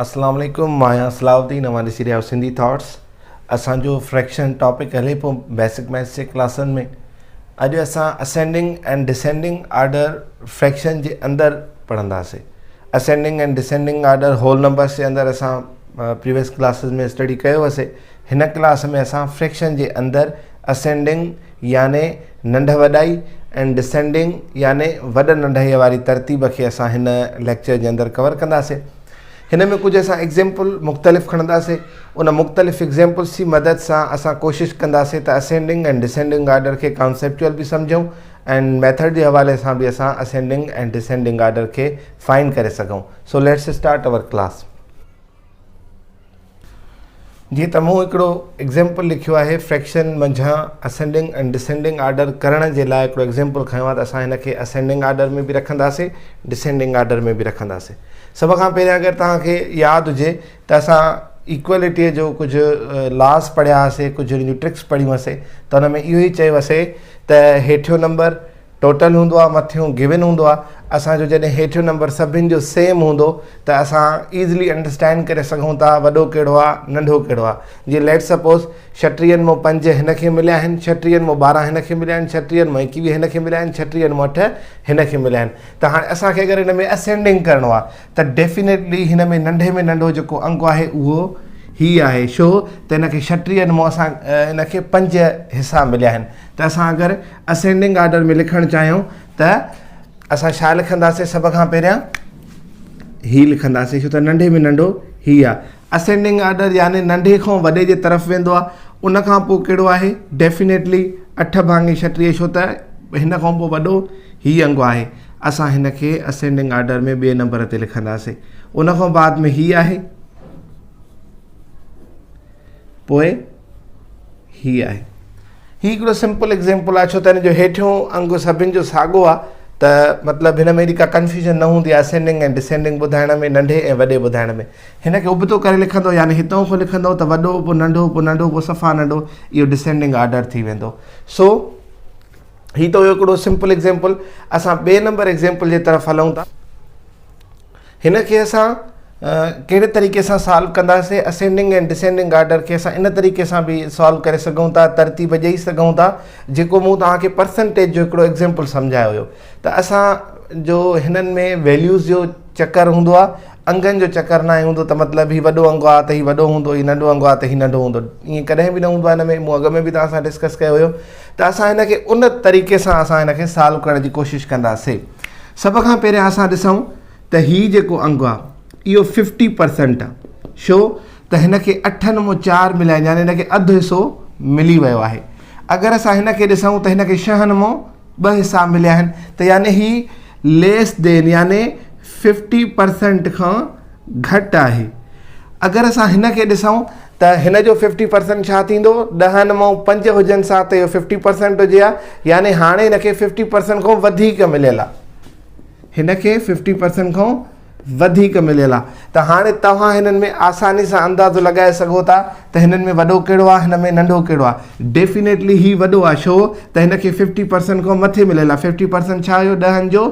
اسلام عليڪم مان آهيان صلاح الدين اوهان ڏسي رهيا آهيو سنڌي ٿاٽس اسان جو فريڪشن ٽاپڪ هلي پيو بيسڪ ميٿس جي ڪلاسن ۾ اڄ اسان ascending and descending order fraction جي اندر پڙهنداسي ascending and descending order whole numbers جي اندر اسان پريويس ڪلاسز ۾ اسٽڊي ڪيو هوسي هن ڪلاس ۾ اسان فريڪشن جي اندر اسينڊنگ يعني ننڍ وڏائي ۽ ڊسينڊنگ يعني وڏ ننڍائي واري ترتيب کي اسان هن ليڪچر جي اندر ڪور ڪنداسين. هن ۾ ڪجهه اسان ايگزيمپل مختلف کڻنداسين ان مختلف ايگزيمپلس جي مدد سان اسان ڪوشش ڪنداسين ته اسينڊنگ ۽ ڊسينڊنگ آرڊر کي ڪانسيپچوئل به سمجهون ۽ ميٿڊ جي حوالي سان به اسان اسينڊنگ ۽ ڊسينڊنگ آرڊر کي فائنڊ ڪري سگهون. So let's start our class. جيئن ته مون هڪڙو ايگزيمپل لکيو آهي فريڪشن منجهان اسينڊنگ ۽ ڊسينڊنگ آرڊر ڪرڻ جي لاء هڪڙو ايگزيمپل کنيو آهي ته اسان هن کي اسينڊنگ آرڊر ۾ به رکنداسين ڊسينڊنگ آرڊر ۾ به رکنداسين سڀ کان پهريان اگر توهان کي ياد هجي ته اسان ايڪوالٽيء جو ڪجهه لاز پڙهيا هئاسي ڪجهه ان جون ٽرڪس پڙهيون هئاسي ته ان ۾ اهو ئي چيو هئاسي ته هيٺيون نمبر ٽوٽل هوندو آهي مٿيون گيون هوندو آهي اسان جو جڏهن هيٺيون نمبر سڀن جو سيم هوندو ته اسان ايزلي انڊرسٽينڊ ڪري سگهون ٿا وڏو ڪهڙو آهي ننڍو ڪهڙو آهي جيئن ليٽ سپوز ڇٽيهن مون پنج هن کي مليا آهن ڇٽيهن مون ٻارهن هن کي مليا آهن ڇٽيهن مون ايڪويهه هن کي مليا آهن ڇٽيهن مون اٺ هن کي مليا آهن ته هاڻي اسان کي اگر هن ۾ اسينڊنگ ڪرڻو آهي ته ڊيفينيٽلي هن ۾ ننڍي ۾ ننڍو جيڪو انگ آهي اهو هي آهي ڇو ته هن کي ڇٽيهن مون اسان هن کي پنج حصا مليا آهن ته اسان اگر اسينڊنگ آرڊر ۾ لکڻ چاهيون ته اسان ڇا لکنداسين سڀ کان پهريان هي لکنداسين ڇو ته ننڍي ۾ ننڍو هي آ اسينڊنگ آرڊر يعني ننڍي کان وڏي جي طرف ويندو آ ان کان پوء ڪهڙو آهي ڊيفينيٽلي اٺ ڀاڱي ڇٽيهه ڇو ته هن کان پوء وڏو هي انگ آهي اسان هن کي اسينڊنگ آرڊر ۾ ٻئي نمبر تي لکنداسين ان کان بعد ۾ هي آهي پوء هي آهي. هي هڪڙو سمپل ايگزيمپل آهي ڇو ته هن جو هيٺيون انگ سڀن جو ساڳو آهي ته مطلب هن ۾ ايڏي ڪا ڪنفيوزن نه هوندي آهي اسينڊنگ ۽ ڊسينڊنگ ٻڌائڻ ۾ ننڍي ۽ وڏي ٻڌائڻ ۾ هن کي ابتو ڪري لکندو يعني هتان کان لکندو ته وڏو پوء ننڍو پوء ننڍو پوء صفا ننڍو اهو ڊسينڊنگ آرڊر ٿي ويندو سو هي ته هيو هڪڙو سمپل ايگزيمپل اسان ٻئي نمبر ايگزيمپل جي طرف هلون ٿا هن کي اسان ڪهڙي طريقي سان سالو ڪنداسين اسينڊنگ ۽ ڊسينڊنگ آرڊر کي اسان ان طريقي سان به سالو ڪري سگهون ٿا ترتيب ڏئي سگهون ٿا جيڪو مون توهان کي پرسنٽيج جو هڪڙو ايگزامپل سمجهايو هيو ته اسان جو هنن ۾ ويليوز جو چڪر هوندو آهي انگن جو چڪر ناهي هوندو ته مطلب هي وڏو انگ آهي ته هي وڏو هوندو هي ننڍو انگ آهي ته هي ننڍو هوندو ائين ڪڏهن به نه هوندو آهي هن ۾ مون اڳ ۾ به توهان سان ڊسڪس ڪيو هيو ته اسان هن کي ان طريقي سان اسان هن کي سالو ڪرڻ جي ڪوشش ڪنداسين سڀ کان پهريان اسان ڏسون ته هي جيڪو انگ آ اهو ففٽي پرسنٽ آ ڇو ته هن کي اٺن مون چار مليا آهن يعني هن کي اڌ حصو ملي ويو آهي اگر اسان هن کي ڏسون ته هن کي ڇهن مون ٻه حصا مليا آهن ته يعني هي ليس دين يعني ففٽي پرسنٽ کان گهٽ آهي. اگر اسان هن کي ڏسون ته هن جو ففٽي پرسنٽ ڇا ٿيندو؟ ڏهن مان پنج هجن سا ته اهو ففٽي پرسنٽ هجي ها يعني هاڻي هن کي ففٽي پرسنٽ کان وڌيڪ مليل آهي. هن کي ففٽي پرسنٽ کان وڌيڪ مليل آهي ته هاڻي توهان هنن ۾ آساني سان اندازو لڳائي سگهو ٿا ته هنن ۾ وڏو ڪهڙو آهي هن ۾ ننڍو ڪهڙو آهي. ڊيفينيٽلي هي وڏو آهي ڇو ته هن کي ففٽي پرسنٽ کان مٿي مليل آهي. ففٽي پرسنٽ ڇا هيو ڏهن جو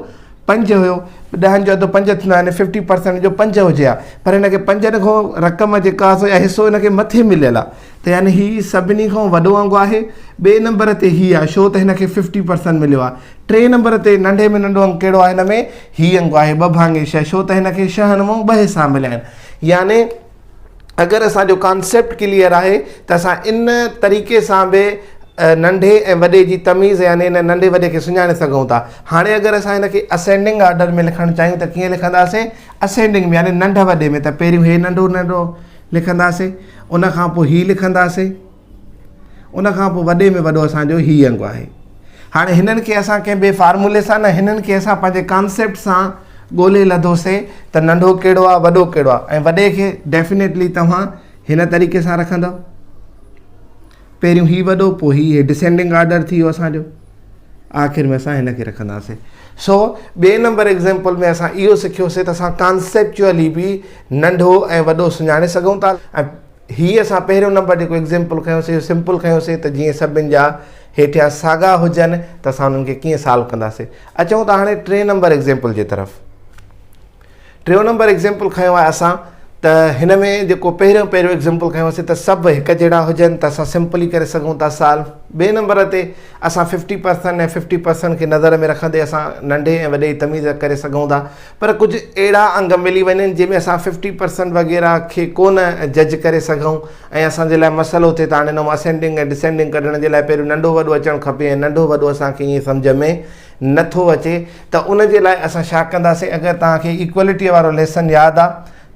پنج هيو، ڏهن جو اڌ پنج ٿيندو آهي يعني ففٽي پرسنٽ جو پنج هجي ها پر هن کي پنجن کان رقم جيڪا سو يا حصو هن کي مٿي مليل آهي ته يعني هي سڀني کان وڏو انگ آهي ٻئي نمبر تي هي آهي ڇو ته هن کي ففٽي پرسنٽ مليو آهي ٽئين نمبر تي ننڍي ۾ ننڍو انگ ڪهڙو آهي هن ۾ هي انگ آهي ٻه ڀاڱي ڇهه ڇو ته هن کي ڇهن مان ٻه حصا مليا آهن يعني اگر اسان جو ڪانسيپٽ ڪليئر آهي ته اسان ان طريقي سان به ننڍي ۽ وڏي جي تميز يعني ان ننڍي وڏي کي سڃاڻي سگهون ٿا. هاڻي اگر اسان هن کي اسينڊنگ آرڊر ۾ لکڻ چاهيون ته ڪيئن لکنداسين؟ اسينڊنگ ۾ يعني ننڍ وڏي ۾ ته پهريون هي ننڍو ننڍو لکنداسين ان کان پوء هي لکنداسين ان کان پوء وڏي ۾ وڏو اسان جو هي انگ آهي. هاڻي هنن کي اسان ڪنهن ٻئي فارمولي سان نه هنن کي اسان پنهنجي ڪانسيپٽ سان ڳولي لڌوسي ته ننڍو ڪهڙو آهي وڏو ڪهڙو آهي ۽ وڏي کي ڊيفينيٽلي توهان هن طريقي سان رکندؤ پهريون هي وڏو پوء هي هي ڊسينڊنگ آرڊر ٿي ويو اسان جو آخر ۾ اسان هن کي رکنداسين سو ٻئي نمبر ايگزامپل ۾ اسان اهو سکيوسي ته اسان ڪانسيپچوئلي به ننڍو ۽ وڏو سڃاڻي سگهون ٿا ۽ هي اسان پهريون نمبر جيڪو ايگزيمپل کنيوسي اهو سمپل کنيوسي ته جيئن سڀن جا هيٺيان ساڳا هجن ته اسان انهن کي ڪيئن سالو ڪنداسي. اچون ٿا هاڻي ٽئين نمبر ايگزيمپل جي طرف. ٽيون نمبر ايگزيمپل کنيو آهي اسان ته ته هن ۾ جيڪو پهريون پهريون ايگزامپل کنيوسي ته سڀ هڪ جهڙا هجن ته اسان سمپلي ڪري سگهون ٿا سالو. ٻئي نمبر تي اسان ففٽي پرسنٽ ۽ ففٽي پرسنٽ کي نظر ۾ رکندي اسان ننڍي ۽ وڏي جي تميز ڪري سگهون ٿا پر ڪجهه اهڙا انگ ملي وڃن جنهن ۾ اسان ففٽي پرسنٽ وغيره کي ڪونه جج ڪري سگهون ۽ اسان جي لاء مسئلو ٿئي ته هاڻي هن مان اسينڊنگ ۽ ڊسينڊنگ ڪڍڻ جي لاء پهريون ننڍو وڏو اچڻ کپي ۽ ننڍو وڏو اسان کي ائين سمجهه ۾ نه ٿو اچي ته ان جي لاء اسان ڇا ڪنداسين اگر توهان کي ايڪوالٽي وارو ليسن ياد آ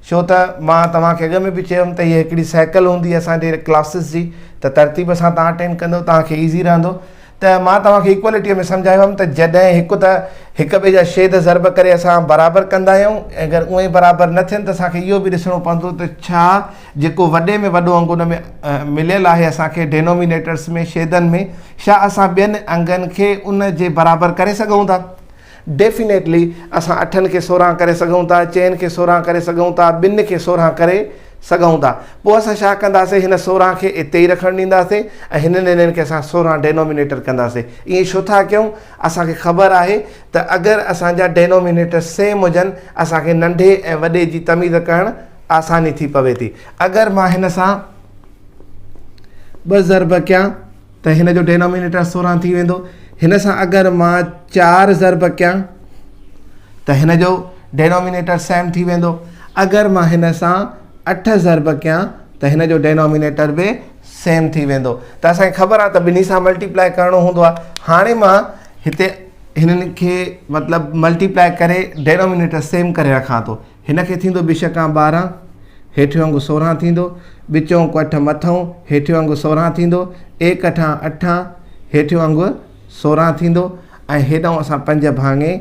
ڇو ته مان توهان کي اڳ ۾ به چيو هيم ته هيء هڪڙي سائيڪل هوندي اسان جي ڪلاسز جي ته ترتيب سان توهان اٽينڊ ڪندو توهان کي ايزي رهندو ته مان توهان کي ايڪوالٽيء ۾ سمجهايو هيم ته جڏهن هڪ ته هڪ ٻئي جا شيد ضرب ڪري اسان برابر ڪندا آهيون ۽ اگر اهي برابر نه ٿين ته اسان کي اهو به ڏسڻو پوندو ته ڇا جيڪو وڏي ۾ وڏو انگ ان ۾ مليل آهي اسان کي ڊينومينيٽرس ۾ شيدن ۾ ڇا اسان ٻين انگن کي ان جي برابر ڪري سگهون ٿا. ڊيفينيٽلي اسان اٺن کي 16 ڪري سگهون ٿا، چئن کي 16 ڪري سگهون ٿا، ٻن کي 16 ڪري سگهون ٿا. پوء اسان ڇا ڪنداسين هن 16 کي اتي ئي رکڻ ڏينداسين ۽ هنن هنن کي اسان 16 ڊينومينيٽر ڪنداسين. ائين ڇو ٿا ڪيون؟ اسان کي خبر آهي ته اگر اسان جا ڊينومينيٽر سيم هجن اسان کي ننڍي ۽ وڏي جي تميز ڪرڻ آساني ٿي پوي ٿي. اگر مان هن سان ٻه ضرب ڪيان. ته هن جو ڊينومينيٽر 16 ٿي ويندو. هن سان اگر مان 4 ضرب ڪيان ته هن جو ڊينومينيٽر سيم ٿي ويندو. اگر مان هن سان 8 ضرب ڪيان ته هن جو ڊينومينيٽر به سيم ٿي ويندو. ته اسان کي خبر آهي ته ٻنهي سان ملٽيپلائي ڪرڻو هوندو آهي. هاڻي مان هتي هنن کي مطلب ملٽيپلائي ڪري ڊينومينيٽر سيم ڪري رکان ٿو. هن کي ٿيندو ٻه شڪان 12، هيٺيون انگ 16 ٿيندو، ٻه چونڪ اٺ مٿئون، هيٺيون انگ 16 ٿيندو، ايڪ اٺان اٺان، هيٺيون انگ 16 ٿيندو ۽ هيڏانهن اسان پنج ڀاڱي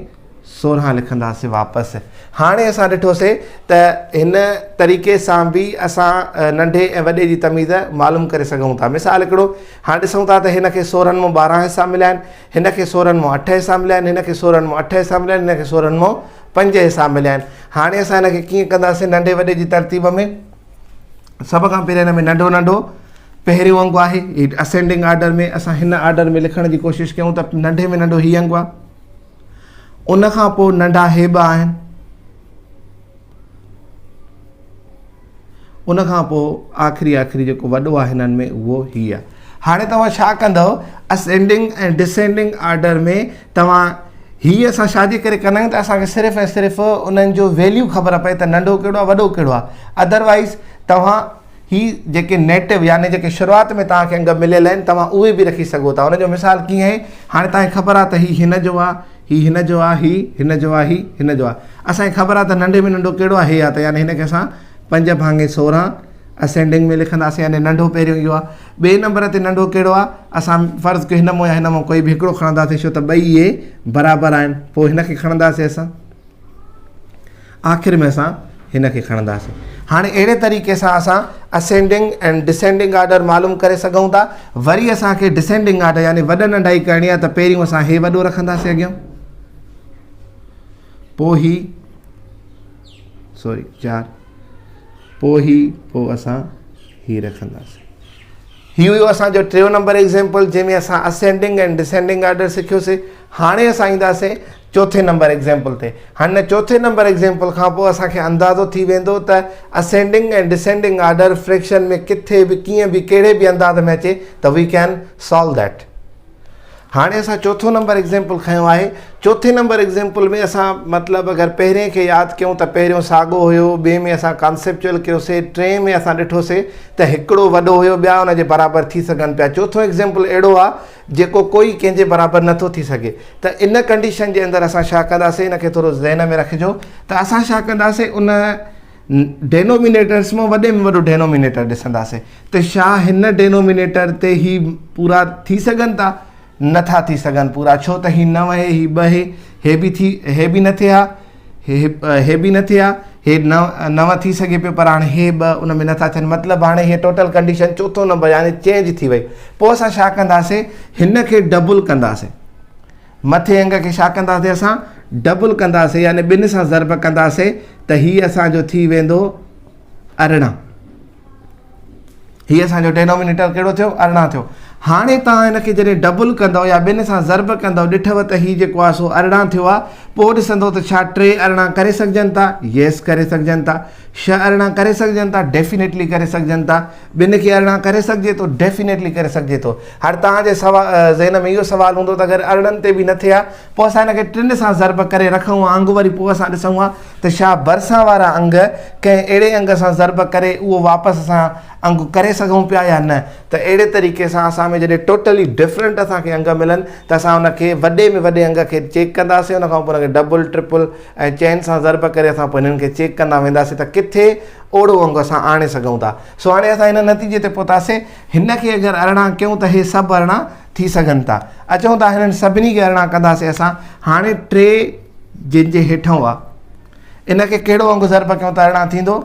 16 لکنداسين واپس. هاڻي اسان ڏٺوسي ته هن طريقي سان به اسان ننڍي ۽ وڏي جي تميز معلوم ڪري سگهون ٿا. مثال هڪڙو، هاڻي ڏسون ٿا ته هن کي 16 مان 12 حصا مليا آهن، هن کي 16 مان اٺ حصا مليا آهن، هن کي 16 مان اٺ حصا مليا آهن، هن کي 16 مان پنج حصا مليا آهن. هاڻي اسان هن کي ڪيئن ڪنداسين ننڍي وڏي جي ترتيب ۾؟ سڀ کان پهريان هن ۾ ننڍو ننڍو پهريون انگ آهي، هي اسينڊنگ آرڊر ۾ اسان هن آرڊر ۾ لکڻ جي ڪوشش ڪيون ته ننڍي ۾ ننڍو هي انگ آهي، ان کان پوء ننڍا هي ٻه آهن، ان کان پوء آخري آخري جيڪو وڏو آهي هنن ۾ اهو هي آهي. هاڻي توهان ڇا ڪندؤ اسينڊنگ ۽ ڊسينڊنگ آرڊر ۾ توهان هي اسان ڇا جي ڪري ڪندا آهيون ته اسان کي صرف ۽ صرف انهن جو ويليو خبر پئي ته ننڍو ڪهڙو آهي وڏو ڪهڙو آهي ادروائز توهان هي جيڪي نيٽو يعني جيڪي شروعات ۾ توهان کي انگ مليل آهن توهان اهي به رکي سگهو ٿا ان جو مثال ڪيئن آهي هاڻي توهان کي خبر آهي ته هي هن جو آهي هي هن جو آ، هي هن جو آ، هي هن جو آ. اسان کي خبر آ ته ننڍي ۾ ننڍو ڪهڙو آ، هي آ ته يعني هن کي اسان پنج ڀاڱي 16 اسينڊنگ ۾ لکنداسين يعني ننڍو پهريون اهو آ. ٻئي نمبر تي ننڍو ڪهڙو آ، اسان فرض ڪيو هن مان يا هن مان ڪوئي به هڪڙو کڻنداسين ڇو ته ٻئي اهي برابر آهن. پوء هن کي کڻنداسين اسان. آخر ۾ اسان هن کي کڻنداسين. هاڻي اهڙي طريقي سان اسان اسينڊنگ ۽ ڊسينڊنگ آرڊر معلوم ڪري سگهون ٿا. وري اسان کي ڊسينڊنگ آرڊر يعني وڏ ننڍائي ڪرڻي آهي ته پهريون اسان هي وڏو رکنداسين اڳيان پوء هي سوري 4 پوء هي پوء اسان هي رکنداسين. هي هيو اسان جو ٽيون نمبر ايگزيمپل جنهن ۾ اسان اسينڊنگ ۽ ڊسينڊنگ آرڊر سکيوسي. هاڻي اسان اينداسين چوٿين نمبر ايگزيمپل تي. هن چوٿين نمبر ايگزيمپل کان پوء اسان کي اندازو ٿي ويندو ته اسينڊنگ ۽ ڊسينڊنگ آرڊر فريڪشن ۾ ڪٿي به ڪيئن به ڪهڙي به انداز ۾ اچي ته وي can solve that. هاڻي اسان چوٿون نمبر ايگزيمپل کنيو آهي. چوٿين نمبر ايگزيمپل ۾ اسان مطلب اگر پهرين کي ياد ڪيون ته پهريون ساڳو هيو، ٻئي ۾ اسان ڪانسيپچوئل ڪيوسي، ٽئين ۾ اسان ڏٺوسي ته هڪڙو وڏو هيو ٻيا ان جي برابر ٿي سگهن پيا. چوٿون ايگزيمپل اهڙو آهي جيڪو ڪوئي ڪنهن جي برابر نٿو ٿي سگهي ته ان ڪنڊيشن جي اندر اسان ڇا ڪنداسين ان کي ٿورو ذهن ۾ رکجو ته اسان ڇا ڪنداسين ان ڊينومينيٽرس مان وڏي ۾ وڏو ڊينومينيٽر ڏسنداسين ته ڇا هن ڊينومينيٽر تي هي پورا ٿي سگهن ٿا؟ نه ٿا ٿي سگهن پورا ڇو ته هي 9 هي هي 2 هي هي به ٿي هي به نه ٿئي ها هي به نه ٿئي ها هي 9 ٿي سگهي پيو پر هاڻي هي 2 ان ۾ نه ٿا ٿين مطلب هاڻي هي ٽوٽل ڪنڊيشن چوٿون نمبر يعني چينج ٿي وئي پوء اسان ڇا ڪنداسين هن کي ڊبل ڪنداسين مٿي انگ کي ڇا ڪنداسين اسان ڊبل ڪنداسين يعني ٻن سان ضرب ڪنداسين ته هي اسان جو ٿي ويندو 18. هي اسان جو ڊينومينيٽر ڪهڙو ٿيو 18 ٿيو. هاڻي توهان هن کي جڏهن ڊبل ڪندؤ يا ٻن سان ضرب ڪندؤ ڏٺو ته هي جيڪو آهي سو 18 ٿيو آهي. پوء ڏسندو ته ڇا ٽي 18 ڪري سگهجن ٿا؟ يس ڪري سگهجن ٿا. ڇهه 18 ڪري سگهجن ٿا؟ ڊيفينيٽلي ڪري سگهجن ٿا. ٻن کي 18 ڪري سگهجي ٿو؟ ڊيفينيٽلي ڪري سگهجي ٿو. هاڻي توهان جي ذهن ۾ اهو سوال هوندو ته اگر 18 تي به نه ٿئي ها پوء اسان هن کي ٽن سان ضرب ڪري رکون ها انگ وري پوء اسان ڏسون ها ته ڇا ڀرسان وارا انگ ڪنهن اهڙي انگ سان ضرب ڪري اهو واپس اسان انگ ڪري سگهون پيا يا نه ته اهڙي طريقي سان اسان ۾ جڏهن ٽوٽلي ڊفرنٽ اسان کي انگ ملن ته اسان ان کي وڏي ۾ وڏي انگ کي چيڪ ڪنداسين ان کان پوء ان کي ڊبل ٽرپل ۽ چئن سان ضرب ڪري اسان پوء انهن کي چيڪ ڪندا وينداسين ته ڪٿي اوڙو انگ اسان آڻي سگهون ٿا. سو هاڻي اسان هن نتيجي تي پهتاسين هن کي اگر 18 ڪيون ته هي سڀ 18 ٿي سگهن ٿا. اچون ٿا هنن سڀني کي 18 ڪنداسين اسان. هاڻي ٽي جن جي هيٺئون آ ان کي ڪهڙو انگ ضرب ڪيون ته 18 ٿيندو؟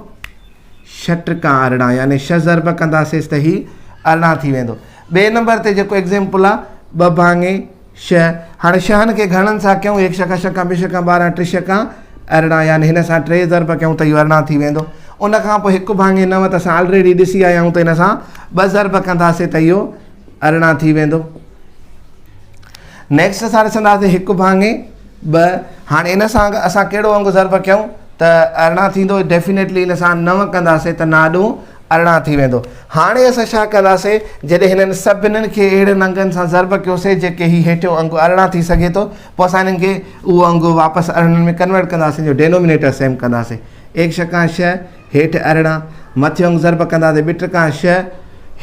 ڇهه ٽڪا 18 يعني ڇهه ضرب ڪنداسيس ته هي 18 ٿي ويندو. ٻئي نمبر تي جيڪو ايگزيمپل آ ٻه ڀاڱي ڇهه هاڻي ڇهن کي گهڻن سان ڪيون هڪ ڇڪا ڇڪا ٻه ڇڪا 12 ٽي ڇڪا 18 يعني هن سان ٽي ضرب ڪيون ته اهو 18 ٿي ويندو. ان کان پوء هڪ ڀاڱي نو ته اسان آلريڊي ڏسي آيا آهيون ته هن سان ٻه ضرب ڪنداسين ته اهو 18 ٿي ويندو. نيڪسٽ اسان ڏسنداسين هڪ ڀاڱي ٻه هاڻي ان سان اسان ڪهڙو انگ ضرب ڪيون ته 18 ٿيندو ڊيفينيٽلي ان سان نو ڪنداسين ته ناڏو 18 ٿي ويندو. هاڻي اسان ڇا ڪنداسين جڏهن هنن سڀنن کي اهڙن انگن سان ضرب ڪيوسين جيڪي هي هيٺيون انگ 18 ٿي سگهي ٿو پوء اسان هنن کي اهو انگ واپس 18 ۾ ڪنورٽ ڪنداسين جو ڊينومينيٽر سيم ڪنداسين ايڪ ڇڪان ڇهه هيٺ 18 مٿيون انگ ضرب ڪنداسين ٻه ٽڪان ڇهه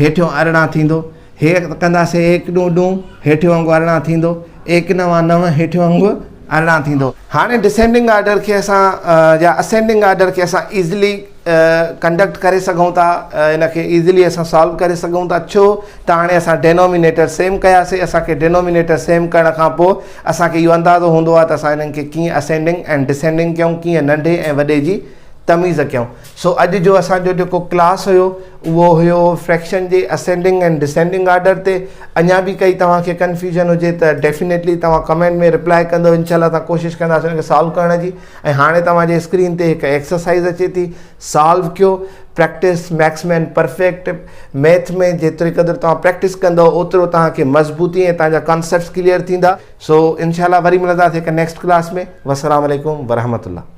هيٺيون 18 ٿيندو هي ڪنداسين ايڪ ڏون ڏون هيٺيون انگ 18 ٿيندو ايڪ نوان نو هيٺيون انگ 18 ٿيندو. هاڻي ڊسينڊنگ آرڊر کي اسان يا اسينڊنگ آرڊر کي اسان ايزلي ڪنڊڪٽ ڪري سگهون ٿا ان کي ايزلي اسان سالو ڪري سگهون ٿا ڇو ته هاڻي اسان ڊينومينيٽر سيم ڪياسي اسان کي ڊينومينيٽر سيم ڪرڻ کان پوء اسان کي اهو اندازو هوندو آهي ته اسان انهن کي ڪيئن اسينڊنگ ۽ ڊسينڊنگ ڪيون ڪيئن ننڍي ۽ وڏي جي تميز ڪيون سو اڄ جو اسان جو جيڪو ڪلاس هيو اهو هيو فريڪشن جي اسينڊنگ ۽ ڊسينڊنگ آرڊر تي اڃا به ڪئي توهان کي ڪنفيوزن هجي ته ڊيفينيٽلي توهان ڪمينٽ ۾ رپلائي ڪندو انشاء الله اسان ڪوشش ڪنداسين ان کي سالو ڪرڻ جي ۽ هاڻي توهان جي اسڪرين تي هڪ ايڪسرسائز اچي ٿي سالو ڪيو practice makes man perfect math ۾ جيتري قدر توهان پريڪٽس ڪندو اوترو توهان کي مضبوطي ۽ توهان جا ڪانسيپٽس ڪليئر ٿيندا سو انشاء الله وري ملنداسين هڪ نيڪسٽ ڪلاس ۾ والسلام عليڪم ورحمة الله.